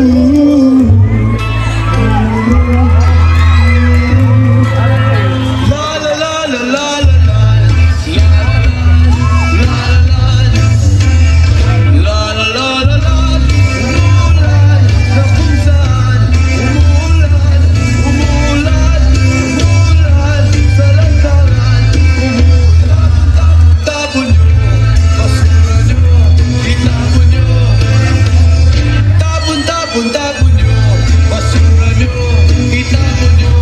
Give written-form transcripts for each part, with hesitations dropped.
La la la la la la la la la la la. Umulan na kung saan, umulan, umulan, umulan sa lansangan, umulan. Tapon nyo, basura nyo, itapon nyo. Tapon, tapon, tapon nyo, basura nyo, itapon nyo.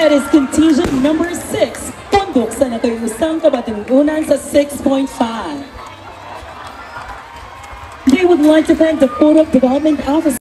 That is contingent number 6, Pundok sa nakayusang kabatunan sa 6.5. They would like to thank the Purok Development Office.